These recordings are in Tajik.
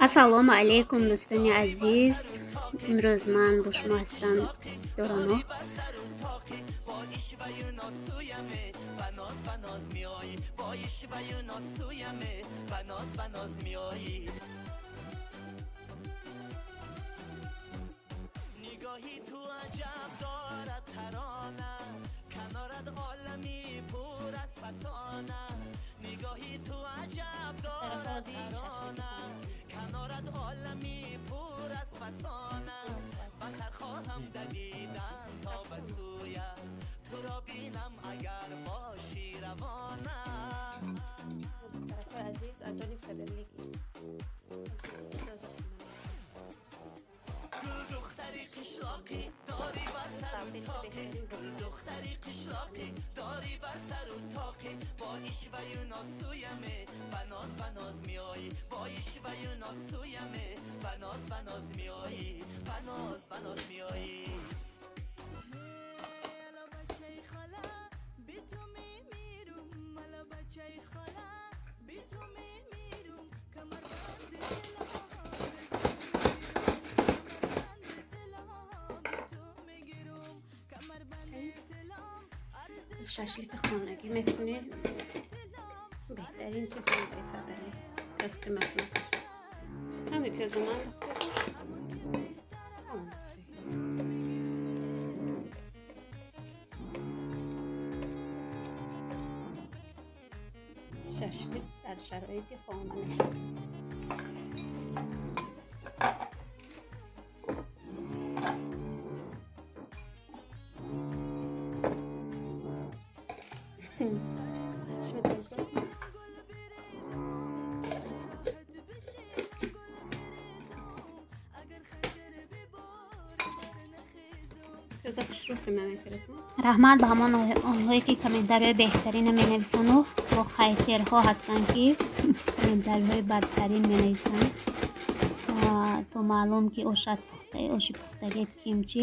Ассалому алайкум, дӯстони азиз. Имрӯз ман бо шумо ҳастам Ситорамо. Азиз, аз они Фаберлик шашлики хонагӣ мекунӣ, беҳтарин чиз барои Фаберлик пиёз қимат накаш. Ҳами пиёзо ман шашлик дар шароити хона мешавад. Раҳмат ба ҳамон онҳое ки комментариҳои беҳтарина менависану бо хайтерҳо ҳастанд ки комментариҳои бадтарин менависанд, то маълум ки ошат пухта, оши пухтагет кимчи.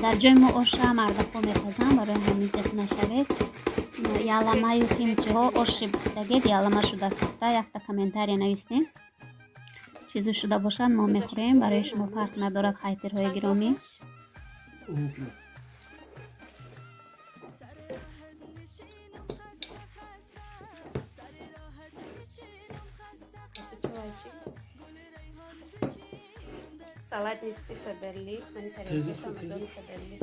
Дар ҷои мо оша мардакҳо мепазанд, барои ҳамин зиқ нашавед. Яламаю кимчиҳо оши пухтагет ялама шудааст пухта. Якта комментария навистем, чизу шуда бошад мо мехӯрем, барои шумо фарқ надорад, хайтерҳои гиромӣ. Салатници Фаберлик, мани тарелкаша Амазони Фаберлик.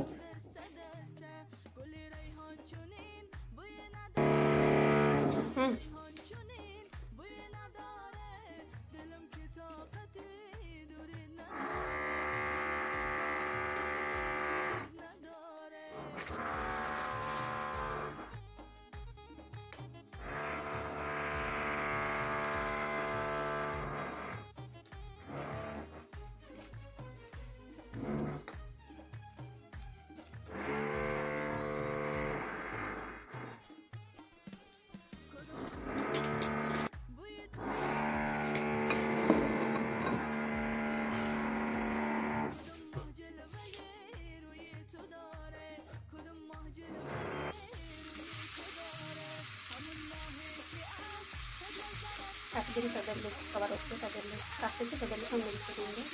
Тақдири Фаберлик, сковородки Фаберлик, тахтачи Фаберлик ҳам нависадем.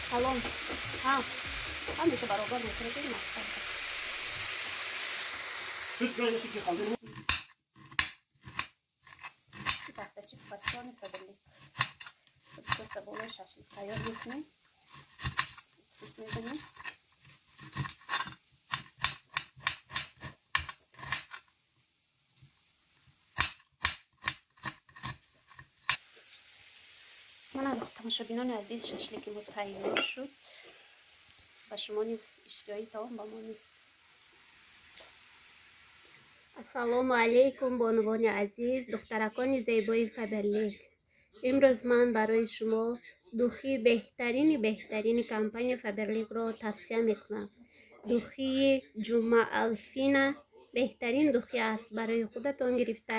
Калон. Ҳа, ҳамеша баробар мекунад масхара. Тахтачи фасони Фаберлик. Просто болои шашлик тайёр мекунем. Уксус мезанем. Мана тамошобинони азиз, шашлики мо тайёр шуд. Ба шумо низ иштиҳои таом, ба мо низ. Ассалому алайкум, бонувони азиз, духтаракони зебои Фаберлик. Имрӯз ман барои шумо духи беҳтарини компания Фаберликро тавсия мекунам. Духи Ҷума Алфина Беҳтарин духи аст, барои худатон гирифта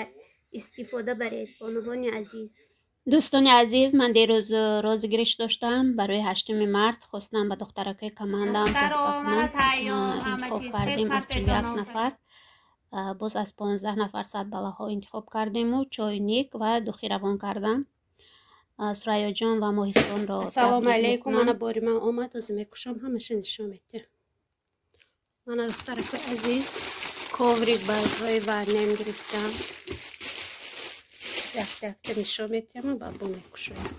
истифода баред, бонувони азиз. Дӯстони азиз, ман дирӯз розыгрыш доштам барои 8 март. Хостам ба духтаракои командаам туҳфа кунам. Интихоб кардем аз 41 нафар. Боз аз 15 нафар 100 баллаҳо интихоб кардему чойник ва духи равон кардам. Сурайёҷон ва Моҳистонро. Ассалому алайкум. Мана бори ман омад, ҳозир мекушам, ҳамаша нишон медиҳам. Мана, духтаракои азиз, коврик барои ваннем гирифтам. Якта якта нишон медиҳам, ба бо мекушоям.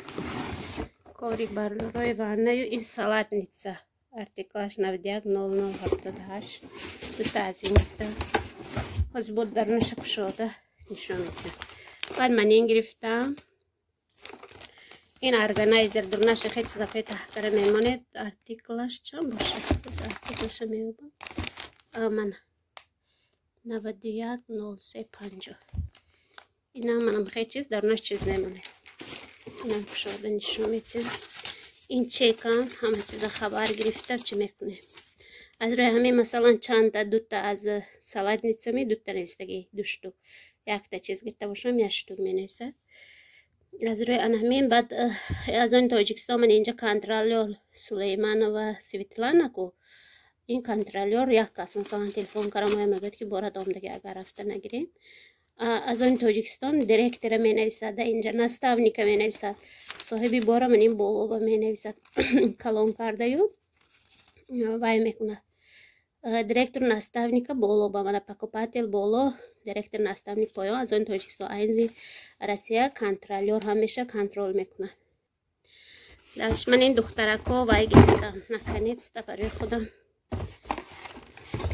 Коврик барои ваннаю ин салатница. Артиклаш 910078. Дута аз ин гирифтам. Ҳозир бо дарунаша кушода нишон медиҳам. Баъд ман ин гирифтам. Ин органайзер, дурунаша хеле чизаҳои таҳтара мемонед. Артиклаш чанд бошад? Артиклаша меёбам. Мана 910350. Инам манам хеле чиз дарунаш чиз мемонед. Инам кушода нишон медиҳам. Ин чекам, ҳама чиза хабар гирифта чӣ мекунем. Аз рӯи ҳамин, масалан, чанда дута аз салатницами дута навистагӣ, ду штук. Якта чиз гирифта бошам, як штук менависад. Аз рӯи ана ҳамин. Баъд аз они Тоҷикистон ман инҷа контролёр Сулейманова Светлана ку, ин контролёр як кас, масалан, телефон кардам, оя мегӯяд, ки борад омдаги, агар рафта нагирем. Аз они Тоҷикистон директора менависад, инҷа наставника менависад, соҳиби бора ман ин болоба менависад, калон кардаю вай мекунад. Директор, наставника боло ба мана, покупатель боло, директор, наставник поён. Аз они Тоҷикистон, айни Россия контролёр ҳамеша контрол мекунад. Дальше ман ин духтарако вай гирифтам, наконец-то, барои худам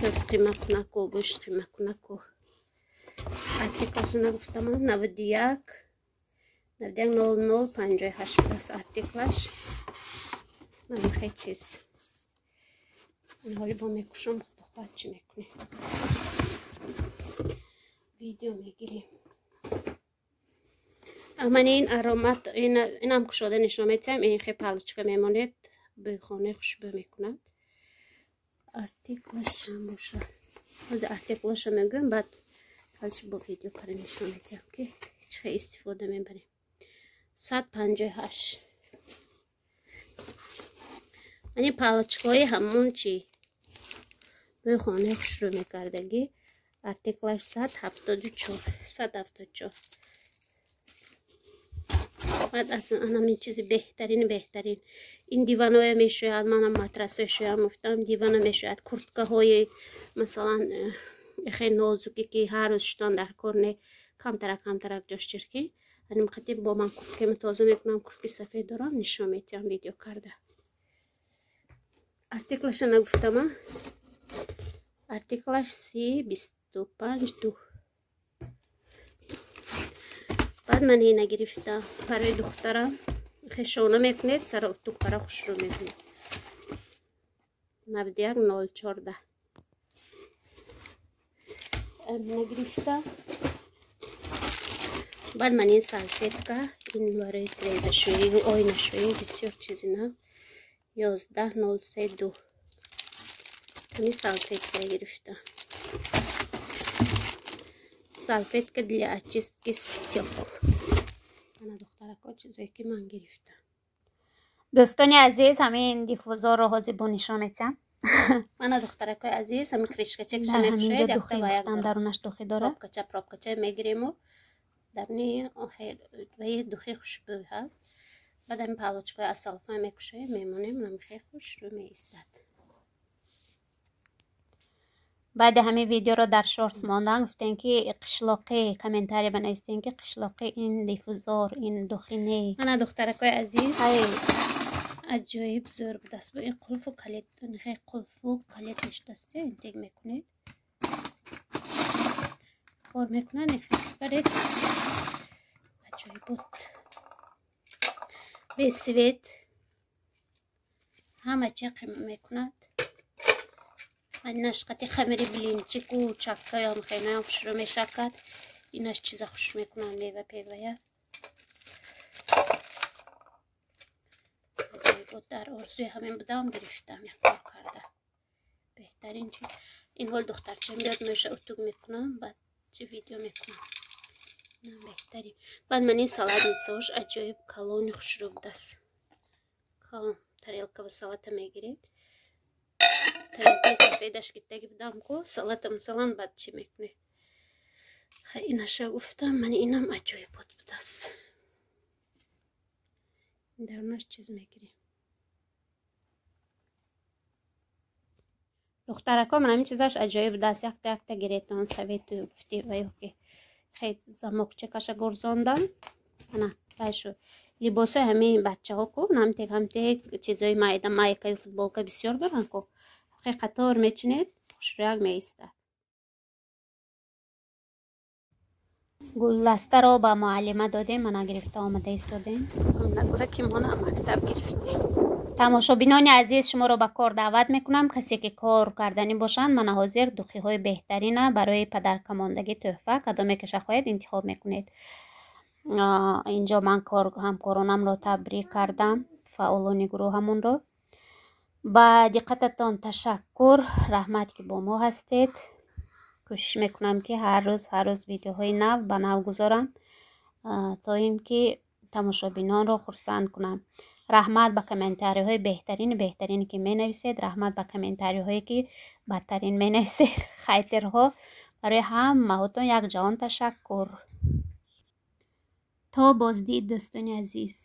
пёз қимакунаку, гӯшт қимакунаку. Артиклашо нагуфтам, 91 91 00 58 будааст артиклаш. Манам хеле чиз ҳоли бо мекушам, худохоҳад, чӣ мекунем, видео мегирем. Ман ин аромат, инам кушода нишон медиҳам. Ин хе палочка мемонед, бӯи хонаи хушбӯ мекунад. Артиклаш чанд бошад? Ҳозир артиклаша мегӯям, баъд дальше бо видео кара нишон медиҳам, ки чӣ хел истифода мебарем. 158. Ани палочкаҳои ҳамон чи бӯи хонаи хушрӯ мекардагӣ, артиклаш 174, 174. Баъд аз анамин чизи беҳтарин, беҳтарин, ин диваное мешӯяд. Манам матрасое шӯям, гуфтам, дивана мешӯяд, курткаҳои, масалан, хеле нозуке, ки ҳар рӯз шудан дар кор не, камтарак камтарак ҷош чиркин. Аним қати бо ман курткаи тоза мекунам. Куртки сафед дорам, нишон медиҳам видео карда. Артиклаша нагуфтама, артиклаш 30252. Баъд ман ина гирифтам барои духтарам. Хешона мекунед, сара тукара хушрӯ мекунед. 91014 ина гирифтам. Баъд ман ин салфетка, ин барои трезашӯию оинашӯӣ, бисёр чизи нав, 11032. Ҳамин салфетка гирифтам, салфетка для очистки стёкол. Ана, духтарако, чизое ки ман гирифтам. Дӯстони азиз, ҳамин диффузорро ҳозир бо нишон медиҳам. Мана, духтаракои азиз, ҳамин крышкачакша мекушоед, духи гуфтам, дарунаш духи дорад. Пробкача, пробкача мегириму даруни ваи духи хушбӯй ҳаст. Баъд ҳамин палочкаи аз салфан мекушоем, мемонем, хеле хушрӯ меистад. Баъди ҳамин видеоро дар шортс мондан, гуфтем, ки қишлоқӣ, комментария банавистем, ки қишлоқӣ, ин диффузор, ин духи не. Мана, духтаракои азиз, аҷоиб зӯр будааст. Бо ин қулфу калид, қулфу калид мешудааст, интег мекунед, кор мекунад, баред, аҷоиб буд. Без свет ҳама чи қима мекунад. Инаш қати хамири блинчику чаккаём хенаём хушрӯ мешакад. Инаш чиза хуш мекунад, мева певая. Дар орзуи ҳамин будам, гирифтам, як кор карда, беҳтарин чиз. Ин ҳол духтарчам биёд, меша утюг мекунам, баъд чи видео мекунам. Беҳтарин. Баъд ман ин салатницаош аҷоиб калони хушрӯ будааст. Калон тарелка ба салата мегиред. Тарелкаи сафедаш гирифтаги будам ку, салата масалан баъд чӣ мекунед. Инаша гуфтам, ман инам аҷоибот будааст. Дарунаш чиз мегирем. Духтарако, ман ҳамин чизаш аҷоиб будааст. Якта якта гиретон совету гуфти ва ё ки хел замокчакаша гурзондан. Ана вай шуд. Либосҳои ҳамин бачаҳо ку, ҳамтек ҳамтек чизои майда, майкаю футболка бисёр доранд ку. Хел қатор мечинед, хушрӯяк меистад. Гулдастаро ба муаллима додем, мана гирифта омада истодем. Нагула ки мона мактаб гирифтем. Тамошобинони азиз, шуморо ба кор даъват мекунам. Касе ки кор карданӣ бошанд, мана ҳозир духиҳои беҳтарина барои падаркамондагӣ тӯҳфа, кадоме ки шахоҳед интихоб мекунед. Инҷо ман ҳамкоронамро табрик кардам, фаъолони гурӯҳамонро. Ба диққататон ташаккур, раҳмат ки бо мо ҳастед. Кӯшиш мекунам ки ҳар рӯз ҳар рӯз видеоҳои нав ба нав гузорам, то ин ки тамошобинонро хурсанд кунам. Раҳмат ба комментариҳои беҳтарини беҳтарине ки менависед, раҳмат ба комментариҳое ки бадтарин менависед. Хайтерҳо, барои ҳамаҳотон як ҷаҳон ташаккур. То боздид, дӯстони азиз.